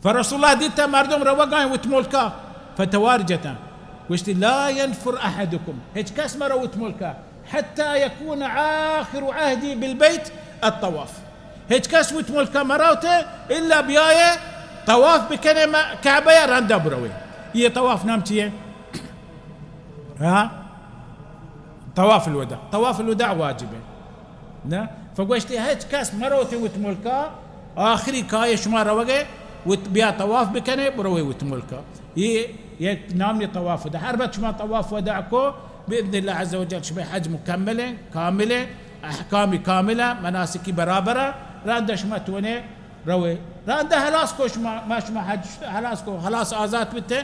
فرسول الله دیتا مردم روگا ایں وت ملکا، فتوار جتا، گوشتی: لا ينفر أحدكم، ہچ کس مرو وت ملکا، حتى يكون آخر عهدي بالبيت الطواف. ہچ کس وت ملکا مروتے الا بیائے طواف بکنے م-، کعبہ یا رندا بروے. یہ طواف نام چیے؟ ہاں؟ طواف الوداع. طواف الوداع واجب ہے. نا؟ فگوشتی ہچ کس مروتے وت ملکا، آخری کائے شما روگے، وت بیا طواف بکنے، بروے وت ملکا. یہ یک نام یہ طواف وداع. ہر وقت شما طواف وداع کو، باذن اللہ عز وجل شما حج مکمل ہے، کامل ہے، احکام کامل ہے، مناسکی برابر ہے، رندا شما تونے روے. رندا خلاص کو شما، ما شما حج خلاص کو، خلاص آزاد بیتے.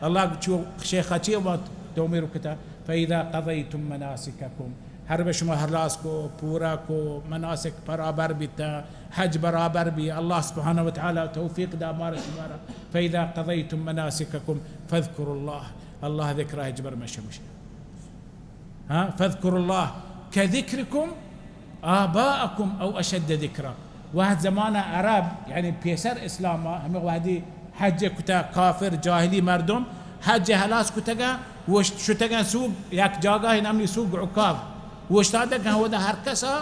اللہ چو شیخ چی و تو میرو کتا، فإذا قضيتم مناسككم، ہر بہ شما ہلاس کو، پورا کو، مناسک برابر بیتا، حج برابر بی. اللہ سبحانہ و تعالی توفیق دا مارا شمارا. فإذا قضيتم مناسككم فاذكروا الله، اللہ ذکرہ ہچبر مشمش. ہاں، فاذكروا الله كذكركم آباءكم أو أشد ذكرا. وہد زمانہ عرب، یعنی پیسر اسلام، ہمیں وہدی حج کتا کافر جاہلی مردم، حج ہلاس کتگا، وشت شتگا سوگ، یک جاگاہ نامی سوگ عکاظ. وشتادگا ودا ہر کسا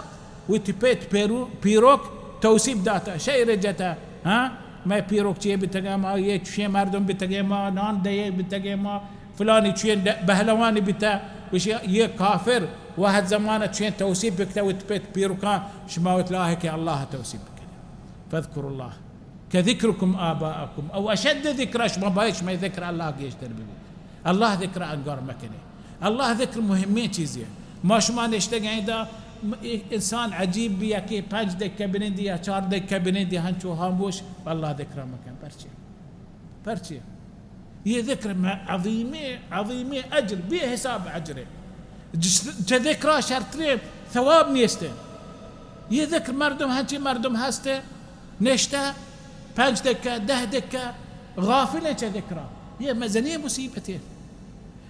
وتی پت پیرو-، پیروک توصیف داتا، شعر جتا، ہاں؟ مئے پیروک چیے بیتگا ما، یہ چوشیں مردم بیتگے ما، نان دئے بیتگے ما، فلانی چوشیں د-، بہلوانی بیتا، گوشی یہ کافر وہد زمانہ چوشیں توصیف بکتا وتی پت پیروکاں، شما وت لاحق اللہ توصیف بکنے. فاذكروا الله كذكركم آباءكم أو أشد ذكرا، شما باید شما ذکر اللہ گیشتر ببی. اللہ ذکر انگار مکنے. اللہ ذکر مہمیں چیزے. ما شما نشتگ ایں دا، م-، انسان عجیب بی، یکی پنج دقیقہ بنندی یا چار دقیقہ بنندی ہنچو ہاموش، اللہ ذکر مکن. پرچے؟ پرچے؟ یہ ذکر میں عظیمیں، عظیمیں اجر، بے حساب اجرے. جس، چہ ذکرا شرتریں ثواب نیستے. یہ ذکر مردم، ہنچی مردم ہستے، نشتہ پنچ دکہ، دہ دکہ، غافلیں چہ ذکرا. یہ مزنیں مصیبتے.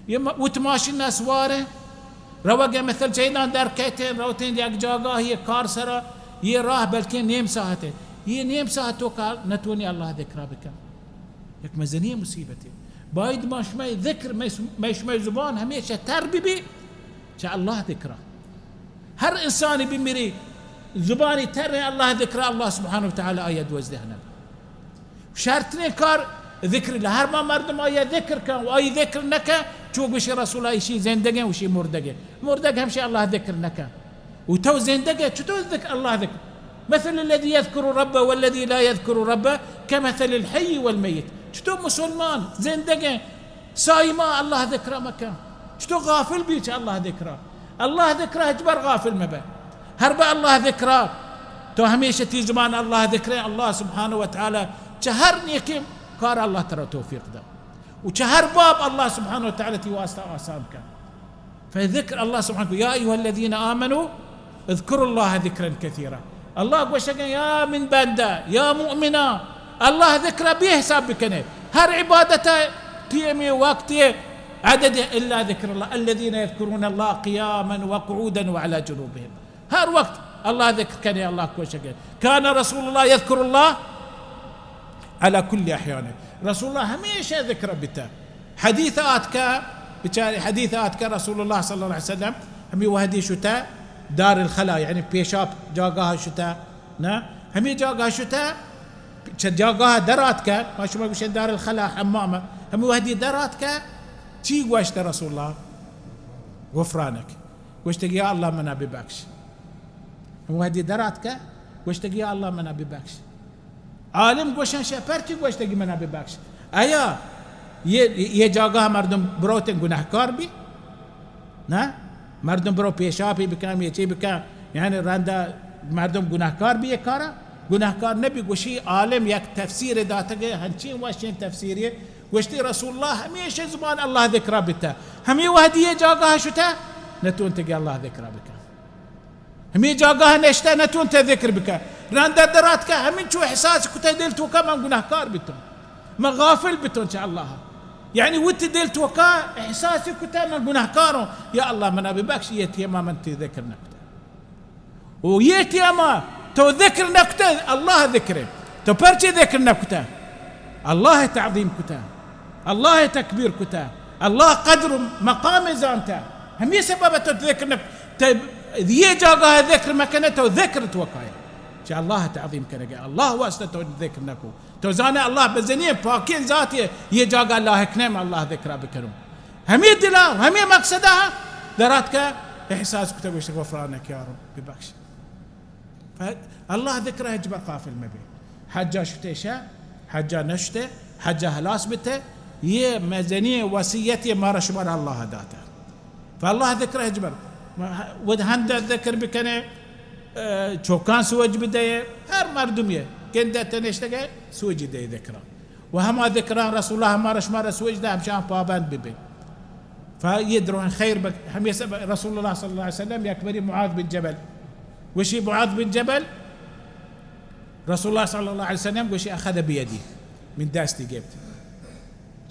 یہ م-، وت ماشین ء سواریں، روگ ء مثل چیداں در کیتیں، روتیں یک جاگاہ، یہ کار سرا، یہ راہ بلکیں نیم ساعتے. یہ نیم ساعت تو کار نتونی اللہ ذکرا بکن. یک مزنیں مصیبتے. باید ما شمئے ذکر، مئے س-، مئے شمئے زبان ہمیشہ تر ببی چہ اللہ ذکرا. ہر انسانی بمیری زبانی تر اللہ ذکرا، اللہ سبحانہ و تعالی آیا دوزدہ نبی. شرتریں کار ذکر اللہ. ہر ما مردم آیا ذکر کن و آئی ذکر نکن، چو گوشی رسول اللہ، اشی زندگیں و اشی مردگیں. مردگ ہمشی اللہ ذکر نکن. و تو زندگے، چطور ذکر، اللہ ذکر؟ مثل الذي يذكر ربه والذي لا يذكر ربه كمثل الحي والميت. چطور مسلمان زندگیں، سائما اللہ ذکر مکن؟ چطور غافل بی چہ اللہ ذکر؟ اللہ ذکر ہچبر غافل مبے. ہر بہ اللہ ذکر تو ہمیشہ تی زبان اللہ ذکر، اللہ سبحانہ و تعالی چہ ہر نیکیں کار اللہ ترا توفیق دا. و چہ ہر باب اللہ سبحانہ و تعالی تی واسطہ آسان کن. فذکر اللہ سبحانہ، یا ایھا الذین آمنوا اذکروا اللہ ذکرا کثیرا. اللہ گوشگیں، یا من بندہ، یا مؤمنا، اللہ ذکر بے حساب بکنے. ہر عبادت ٹیمی وقتی عدد الا ذکر اللہ. الذین یذکرون اللہ قیاما وقعودا وعلی جنوبهم. ہر وقت اللہ ذکر کنے، اللہ گوشگے. کان رسول اللہ یذکر اللہ علی کل احیانه. رسول اللہ ہمیشہ ذکر بیتا. حدیث آتکا، بچار حدیث آتکا رسول اللہ صلی اللہ علیہ وسلم ہمی وہدی شتا دار الخلا، یعنی پیشاب جاگاہ شتا، نا؟ ہمی جاگاہ شتا، چہ جاگاہ در آتکا، ما شما گوشن دار الخلا حمام، ہمی وہدی در آتکا، چی گوشت رسول اللہ؟ غفرانک. گوشتگ، یا اللہ منا ببخش. ہم وہدی در آتکہ، گوشتگ، یا اللہ منا ببخش. عالم گوشن، شہ پرچی گوشتگی منا ببخش؟ آیا یہ، یہ جاگہ مردم بروتیں گناہکار بی؟ نہ؟ مردم برو پیشاپی بکن، یہ چی بکن، یعنی رندا مردم گناہکار بی یہ کارا؟ گناہکار نبی. گوشی عالم یک تفسیر داتگے، ہنچین وشین تفسیری. گوشتی رسول اللہ ہمیشہ زبان اللہ ذکرہ بیتا، ہمی وہدی یہ جاگہ شتا، نتونتگی اللہ ذکرہ بکن. ہمی جاگہ نشتہ نتونتہ ذکر بکن. رندا دراتکہ ہمینچو احساس کتہ دل توکا من گناہکار بیتوں، من غافل بیتوں چہ اللہ. یعنی وتی دل توکا احساس کتہ من گناہکاروں، یا اللہ منا ببخش، یہ ٹیما من تی ذکر نکتہ. و یہ ٹیما تو ذکر نکتہ، اللہ ذکرے، تو پرچے ذکر نکتہ؟ اللہ ءِ تعظیم کتہ، اللہ ءِ تکبیر کتہ، اللہ ءِ قدر و مقام ءَ زانتہ۔ ہمے سبب ءَ تو ذکر نہ، تو یہ جاگہ ءَ ذکر مہ کنئے، تو ذکر تو کائے۔ چہ اللہ ءِ تعظیم کنگ ءَ، اللہ ءِ واسطہ تو ذکر نہ کو۔ تو زانئے اللہ بزنیں پاکیں ذاتے، یہ جاگہ ءَ لاحق نہ ایں من اللہ ءِ ذکر ءَ بکنوں۔ ہمے دل ءَ، ہمے مقصد ءَ در آتکہ، احساس کتہ، گوشتہ غفرانک یا رب، ببخش۔ اللہ ءِ ذکر ءَ ہچبر غافل مہ بئے۔ حج ءَ شتئے شہ، حج ءَ نشتئے، حج ءَ ہلاس بتئے، یہ مزنیں وصیتے مارا شمارا اللہ ءَ داتہ۔ فاللہ ءِ ذکر ءَ ہچبر، وت ہند ءَ ذکر بکنئے، چکاں سوج بدئے، ہر مردمے گندئے تہ نشتگئے سوج دئے ذکراں۔ و ہما ذکراں رسول اللہ مارا شمارا سوج دہ، ہمشاں پابند ببئے۔ فا یہ درہیں خیر بک، ہمے سبب رسول اللہ صلی اللہ علیہ وسلم یک بری معاذ بن جبل، گوشی معاذ بن جبل، رسول اللہ صلی اللہ علیہ وسلم گوشی اخذ بیدی، من دستی گپت۔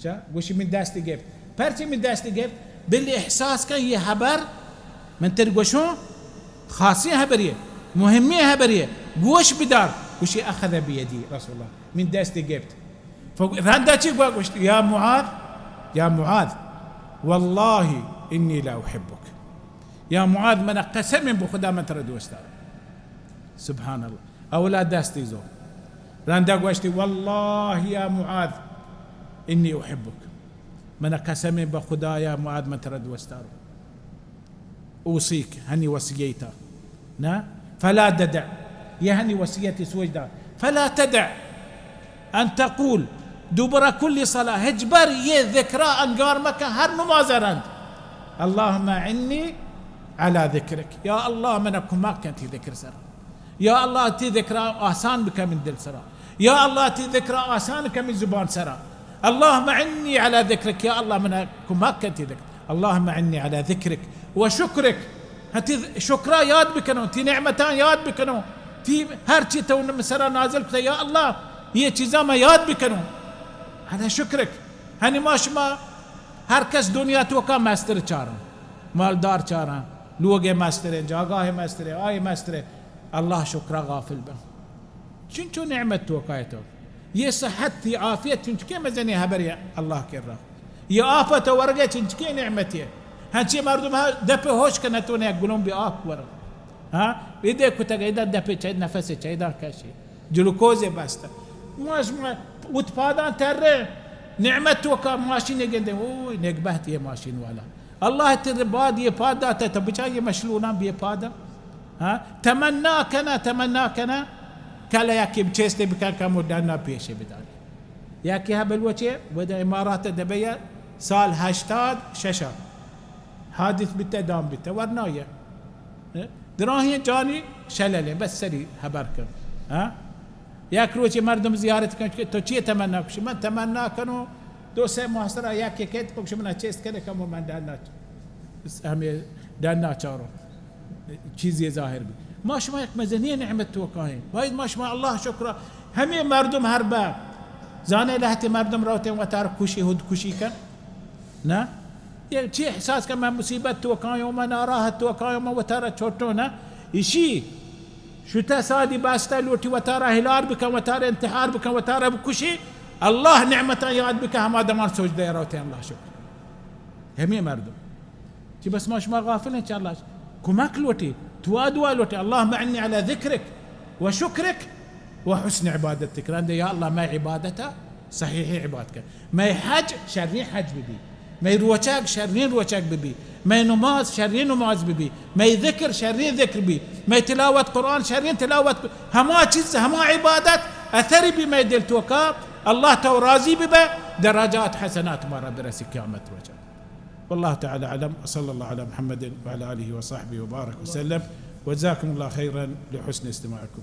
چا؟ گوشی من دستی گپت۔ پرچی من دستی گپت؟ بل احساس کن یہ حبر من تر گوشوں، خاصیں حبریے، مہمیں حبریے، گوش بدار۔ گوشی اخذ بیدی رسول اللہ، من دستی گپت۔ فگ-، رندا چی گوا گوشت؟ یا معاذ، یا معاذ، واللہ انی لا احبک۔ یا معاذ، من قسم بخدا من ترا دوست داروں۔ سبحان اللہ۔ اولا دستی زو۔ رندا گوشتی، واللہ یا معاذ، انی احبک۔ من قسم بخدا یا معاذ من ترا دوست داروں۔ اوصیک، ہنی وصیتا۔ نہ؟ فلا تدع، یہ ہنی وصیتی سوج دا۔ فلا تدع ان تقول دبر کل صلاة، ہچبر یہ ذکرا انگار مکن ہر نماز رند۔ اللهم اعنی علی ذکرک، یا اللہ منا کمک کن تی ذکر سرا۔ یا اللہ تی ذکرا آسان بکن من دل سرا۔ یا اللہ تی ذکرا آسان کن من زبان سرا۔ اللهم اعنی علی ذکرک، یا اللہ منا کمک کن تی ذکر۔ اللهم اعنی علی ذکرک و شکرک۔ ہتی شکرا یاد بکنوں، تی نعمتاں یاد بکنوں، تی ہر چی تو من سرا نازل کتا، یا اللہ، یہ چیزاں من یاد بکنوں۔ علی شکرک۔ ہنی ما شما ہر کس دنیا توکا مستر چاراں، مالدار چاراں، لوگ مستریں، جاگاہ مستریں، آئی مستریں، اللہ شکرا غافل بن۔ چنچو نعمت توکا ئے تو۔ یہ صحت تی عافیت چنچکیں مزنیں حبرے اللہ کرا۔ یہ آفت ورگے چنچکیں نعمتے۔ ہنچی مردم ہا دپ ہوش کنہ تو نے گلومبے آپ ور۔ ہاں؟ ادا کتگ، ادا دپ چہ نفس چہ ادا کشی۔ جلوکوز بستہ۔ ما شما وت پاداں ترے نعمت توکا ماشین گندے، اوئے نگبہت یہ ماشین والا۔ اللہ تر بعد یہ پاد داتا، تو بچا یہ مشلوناں بے پادا۔ ہاں؟ تمنا کنا، تمنا کنا، کلا یکی چیستے بکن کمو ڈنا پیشے بداری۔ یکی ہا بلوچے، ودا امارات دبیا سال ہشتاد ششا حادث بیتا، دام بیتا، ورنایہ۔ دراہیں جانی شللیں، بس سری حبر کن۔ ہاں؟ یک روچے مردم زیارت کن کہ تو چی تمنا کشی؟ من تمنا کنوں دو سے ماہ سرا یکے کیت، پکش منا چیست کنے کمو من ڈنا چ-، ہمے ڈنا چاروں۔ چیزے ظاہر بی۔ ما شما یک مزنیں نعمت توکا ایں۔ باید ما شما اللہ شکرا، ہمے مردم ہر با زانے لہتے مردم روتیں وتار کشی، ہود کشی کن۔ نہ؟ یہ چی احساس کن من مصیبت توکا اوں، من ناراحت توکا اوں، من وتارا چھوٹوں نہ؟ اشی شتہ سادی بستہ لوٹی وتارا ہلار بکن، وتارا انتحار بکن، وتارا بکشی، اللہ نعمتاں یاد بکن، ہما دمان سجدہ روتیں اللہ شکر۔ ہمے مردم۔ چی بس ما شما غافل ایں چہ اللہ؟ کمک لوٹی، دعا دعا لوٹی، اللهم اعنی علی ذکرک و شکرک و حسن عبادتک۔ رندے یا اللہ مئے عبادتا صحیح عبادت کن۔ مئے حج شریں حج ببی۔ مئے روچگ شریں روچگ ببی۔ مئے نماز شریں نماز ببی۔ مئے ذکر شریں ذکر بی۔ مئے تلاوت قرآن شریں تلاوت بی۔ ہما چیز، ہما عبادت اثر بی مئے دل توکا، اللہ تو راضی ببے، درجات حسنات مارا برسی قیامت روچا۔ والله تعالى أعلم، وصلى الله على محمد وعلى آله وصحبه وبارك وسلم، وجزاكم الله خيرا لحسن استماعكم.